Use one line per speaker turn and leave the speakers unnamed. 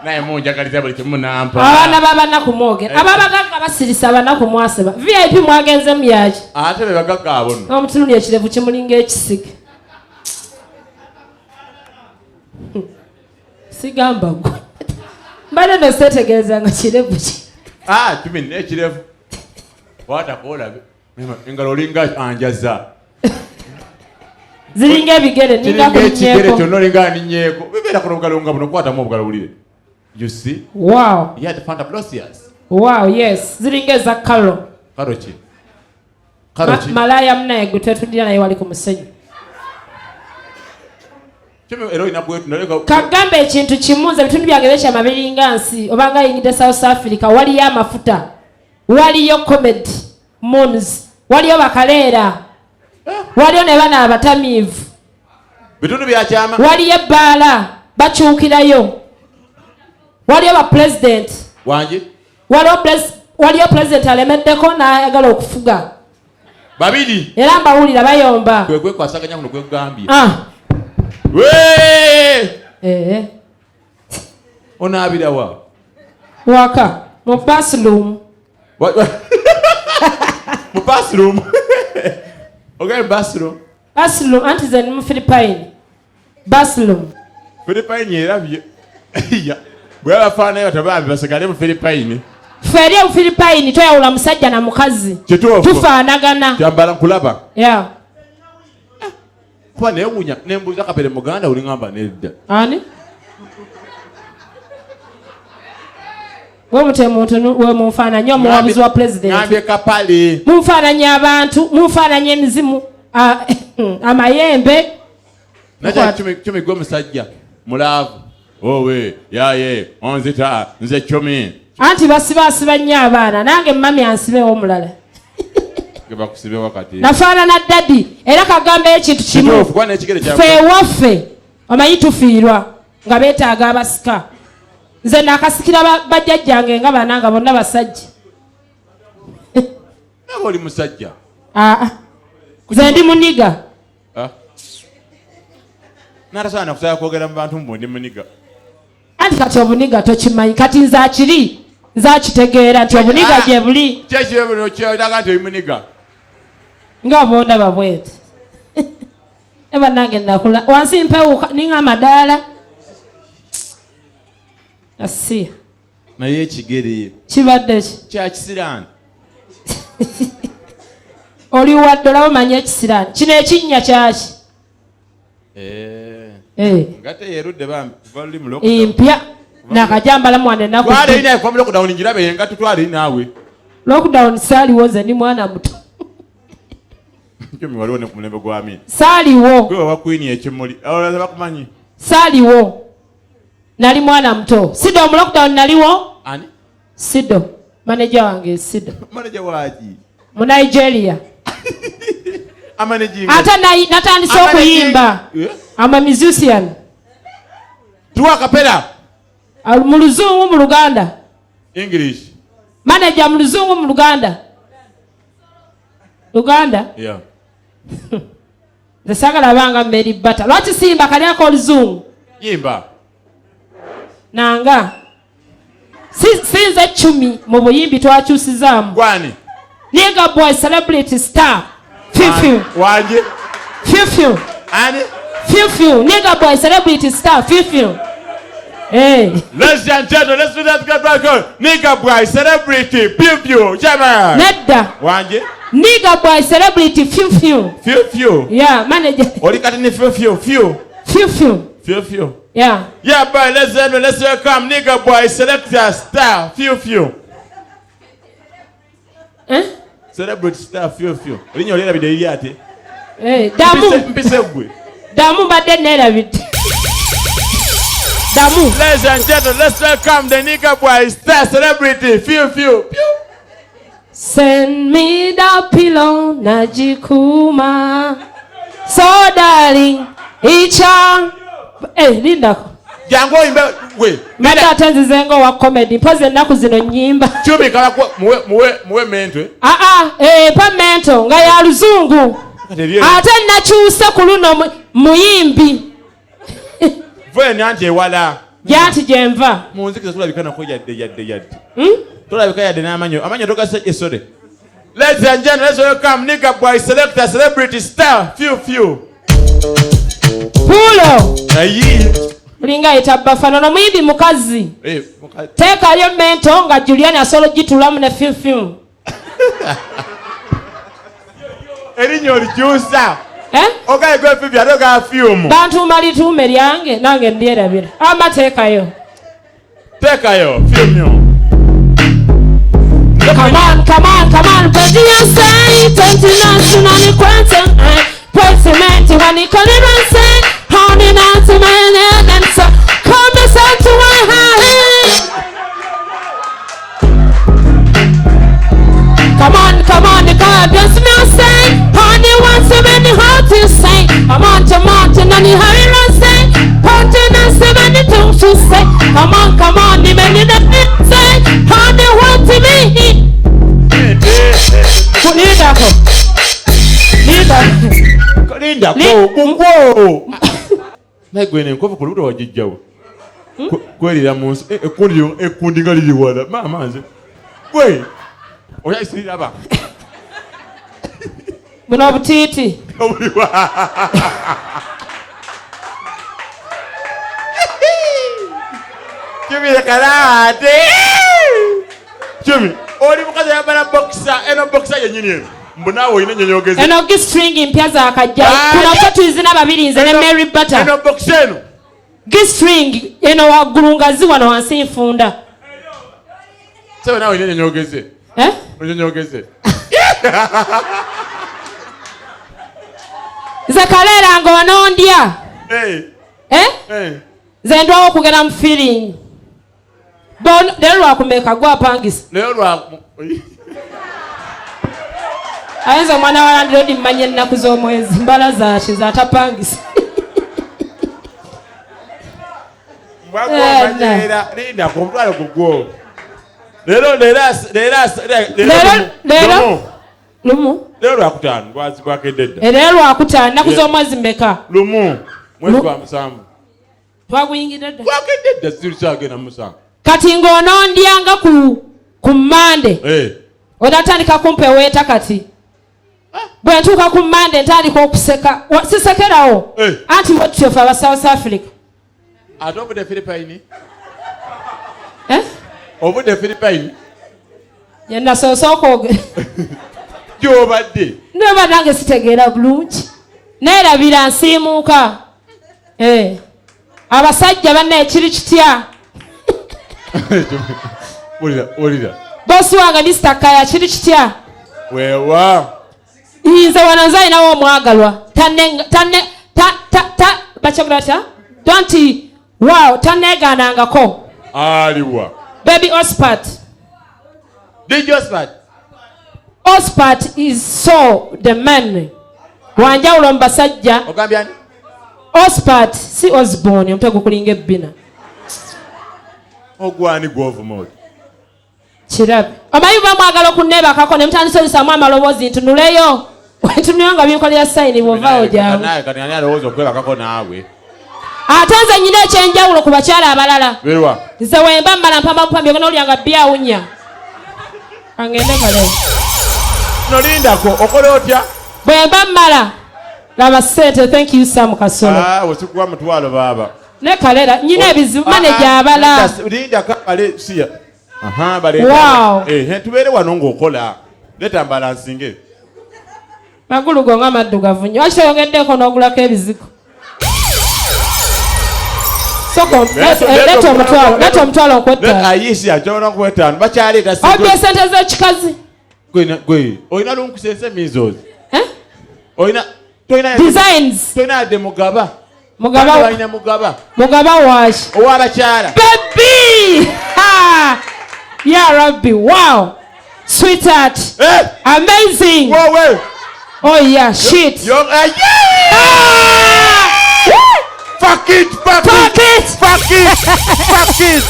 Naye munjagaliza buli kimu nampa.
Abaana babanaku mwogera, ababagagga basirisa, abanaku mwaseba. VIP mwagenzemu yaki?
Ate be bagagga abo nno.
Omutunuli ekirevu kimulinga ekisige. Sigamba gwe mbadde no seetegereza nga kirevu ki.
Ah, kimi n'ekirevu. Kwatako olabe. Engalo olinga anjaza.
Ziringa ebigere, ninga
Kiringa ekigere
kulinyeeko.
Kyonna olinga aninyeeko. Bibeera kuno obugalo nga buno, kwatamu obugalo wulire. You see?
Wow.
Yeah, the Fanta Blosius.
Wow, yes, ziringa eza kalo.
Karo ki? Karo ki?
Malaya munaye gwe twetundira naye wali ku musenyu.
Kimi era olina bwetu naye
Kagamba ekintu kimu, nze ebitundu byange bekyama biringa nsi obanga ayingidde South Africa, waliyo amafuta, waliyo comedy moons, waliyo bakaleera, waliyo ne bana abatamiivu.
Bitundu bya kyama.
Waliyo ebbaala bakyukirayo, waliyo ba president.
Wangi?
Waliyo president alemeddeko n'ayagala okufuga.
Babiri.
Era mbawulira bayomba.
Kwe kwekwasaganya kuno kwekugambye.
Ah.
Wee!
Eh.
Onaabira wa?
Waka mu bathroom.
Mu bathroom. Okay, bathroom.
Bathroom, anti ze mu Philippine. Bathroom.
Philippine erabye. Ya. Bwe bafaanayo batabambi basigale mu Philippine.
Ffe eri e Philippine toyawula musajja na mukazi.
Kituufu.
Tufaanagana.
Kyambala nkulaba.
Yeah.
Kuba neewuunya nembuuza Kapere muganda oli ngamba nedda.
Ani? Wemute muntu we munfaananye omuwabuzi wa president.
Ngambye Kapale.
Munfaananye abantu, munfaananye emizimu, amayembe.
Nakya Chumi gwe musajja mulaavu. Owe yaye onzita nze Chumi.
Anti basibaasiba nnyo abaana, nange mami ansibewo omulala.
Ge bakusibe wakati.
Nafaanana daddy era kagambeyo ekintu kimu.
Kituufu, kuba n'ekigere kya-
Ffe ewaffe omanyi tufiirwa nga beetaaga abasika. Nze nakasikira bajjajjange nga bana nga bonna basajja.
Nawe oli musajja.
Aa. Nze ndi muniga.
Ah. Natasaana kusaba kwogera mu bantu mbu ndi muniga.
Anti kati obuniga tokimanyi, kati nze akiri nze akitegeera nti obuniga gye buli.
Ki ekiro kyolaga nti oli muniga?
Nga bw'ondaba bweti. Eba nange nakula wansi mpewuka ninga amadaala. Asiya.
Naye ekigere
kibadde ki?
Kya kisiraani.
Oli wadde olaba omanyi ekisiraani. Kino ekinnya kyaki?
Nga teyerudde bambi kuva luli mu lockdown.
Empya. Nakajambala mwana ennaku
Twala
bbiri.
eri naye kuva mu lockdown ngirabe nga tutwala eri naawe.
Lockdown saaliwo nze ndi mwana muto.
Kyomi waliwo ne ku mulembe gwa Amin.
Saaliwo.
Gwe wawa queen ekimuli. Abalala bakumanyi.
Saaliwo. Nali mwana muto. Sido mu lockdown naliwo?
Ani?
Sido. Manager wange Sido.
Manager waaki?
Mu Nigeria.
Amanaging.
Ate natandise
Amanaging.
okuyimba. I'm a musician.
Tuwa kapera.
Mu Luzungu, mu Luganda.
English.
Manager mu Luzungu, mu Luganda. Luganda?
Yeah.
Nze saagala banga Mary Bata. Lwaki simba kali ako Oluzungu?
Yimba.
Nanga. Sinze Chumi mu buyimbi twakyusizaamu.
Gwani?
Nigga boy celebrity star. Fifi.
Wanje?
Fifi.
Ani?
Fifi. Nigga boy celebrity star. Fifi. Hey.
Ladies and gentlemen, let's do that get back on. Nigga boy celebrity Fifi. Chama.
Nedda.
Wanje?
Nigga boy celebrity Fifi.
Fifi.
Yeah, manager.
Oli kati ni Fifi, Fifi.
Fifi.
Fifi.
Yeah.
Yeah, boy, let's gentlemen, let's welcome Nigga boy selector star Fifi.
Eh?
Celebrity star Fifi. Linnya olyerabidde liri ate?
Damu.
Mpise gwe.
Damu mbadde neerabidde. Damu.
Ladies and gentlemen, let's welcome the nigga boy star celebrity Fifi. Pew.
Send me the pillow najikuma. So darling, icha. Lindako.
Jangu oyimbe gwe.
Mbadde ate nzize nga owa comedy, mpozi ennaku zino nnyimba.
Chumi kala kwa, muwe, muwe, muwe mento, eh?
Ah, ah, mpa mento nga ya luzungu.
Kati eri
Ate nakyuse ku luno muyimbi.
Vwe nanti ewala.
Gyanti gyenva.
Mu nzikiza tulabika nako yadde yadde yadde. Tolabika yadde n'amanyo. Amanyo togasa esore. Ladies and gentlemen, let's welcome Nigga Boy Selector Celebrity Star Few Few.
Pulo.
Ayi.
Olinga ayita Bafana ono muyimbi mukazi.
Eh, mukazi.
Teekayo mento nga Julian asobola ogitulamu ne Few Few.
Erinnya olikyusa.
Eh?
Ogaye gwe Few ate ogaa Fume.
Bantuuma lituume lyange nange ndyerabira. Ama teekayo.
Teekayo Fume.
Come on, come on, come on, put your say, 29 on the quantum, put cement when you call it and say, holding on to my hand and so, come and to my hand. Come on, come on, the God bless me and say, honey wants so many how to say, come on, come on, to nani hurry and say, pointing and so many things to say, come on, come on, the many that say, honey want to me. Lindako. Lindako.
Lindako, gugwo. Naye gwe n'enkovu ku lubuto wagijjawo. Kwerira mu nsi, ekkundi lyo, ekkundi nga liri wala. Maama nze. Gwe, okyayisirira.
Buno obutiiti.
Obuliwa. Jimmy lekalaate. Jimmy, oli mukazi ayambala boxer, eno boxer yennyini eno. Mbu naawe olina ennyonyi ogeze.
Eno G-string mpya za kajja.
Ah,
Kuno ffe tuzina babiri nze ne Mary Butter.
Eno boxer eno.
G-string eno waggulu ngazi wano wansi nfunda.
Sebe naawe olina ennyonyi ogeze.
Eh?
Ennyonyi ogeze.
Nze Kaleera ng'onondya.
Eh.
Eh?
Eh.
Nze ndwawo okugenda mu feeling. Leero lwakumeka gwapangisa.
Leero lwa
Ayinza omwana wa landlord mmanya ennaku z'omwezi mbala zaaki z'atapangisa.
Mbwakuomanyera linda ku mutwalo gugwo. Leero leero leero
leero leero lumu.
Leero lwakutaano lwakedde dda.
Leero lwakutaano ennaku z'omwezi mmeka?
Lumu mwezi gwa musanvu.
Twaguyingidde dda.
Twakedde dda sirukyagenda musanvu.
Kati ng'onondyanga ku Mmande. Onatandika kumpeweeta kati. Bwe ntuuka ku Mmande ntandika okuseka. Sisekerawo. Anti bwe ffe aba South Africa.
Ate obudde Philippine?
Eh?
Obudde Philippine?
Ye nasoose okwogera.
Gy'obadde?
Neba nange sitegeera bulungi. Neerabira nsiimuuka. Abasajja bannaye kiri kitya?
Wulira, wulira.
Bosi wange Mr. Kaya kiri kitya?
Weewa.
Nze wano nze alinawo omwagalwa. Tanne ta ta ta bakyogera batya? Don't wow, tanneegaanangako.
Aliwa.
Baby Ospat.
DJ Ospat.
Ospat is so the man. Wanjawulo mu basajja.
Ogambye ani?
Ospat si Osborne omutwe gukulinga ebbina.
Ogwani gw'ovuma oti?
Kirabe. Omanyi buba mwagala okunneebakako ne mutandisa ozisamu amaloboozi ntunuleyo. Ntunuleyo nga binkolera sayini bw'ovaawo gyawe.
Naye kati ani alowooza okwebakako naawe?
Ate nze nnyina ekyenjawulo ku bakyala abalala.
Birwa.
Nze wemba mmala mpamba bupambi ogenda olya nga byawunya. Kangende kale.
Nolindako okola otya?
Bwemba mmala laba ssente. Thank you Sam Kasolo.
Ah, osikuwa mutwalo baaba.
Ne Kalera nnyina ebizibu manager abala.
Linda kale siya. Aha bale.
Wow.
Tubeere wano ng'okola. Leeta mbalansinge.
Magulu go nga maddugavu nnyo. Lwaki toyongeddeko n'ogulako ebizigo? Soko, leeta omutwalo, leeta omutwalo nkwetaano.
Ayisi ajoona nkwetaano. Bakyaleeta ssente.
Obye ssente z'ekikazi.
Gwe, olina lunkusense measles.
Eh?
Olina tolina
designs.
Tolina yadde mugaba.
Mugaba.
Balina mugaba.
Mugaba waaki?
Ow'abakyala.
Baby! Ha! Ya Rabbi, wow! Sweetheart.
Eh!
Amazing.
Wowe.
Oh yeah, shit.
Yo, yeah!
Ah!
Fuck it, fuck
Fuck
it.
it.
Fuck it. Fuck it.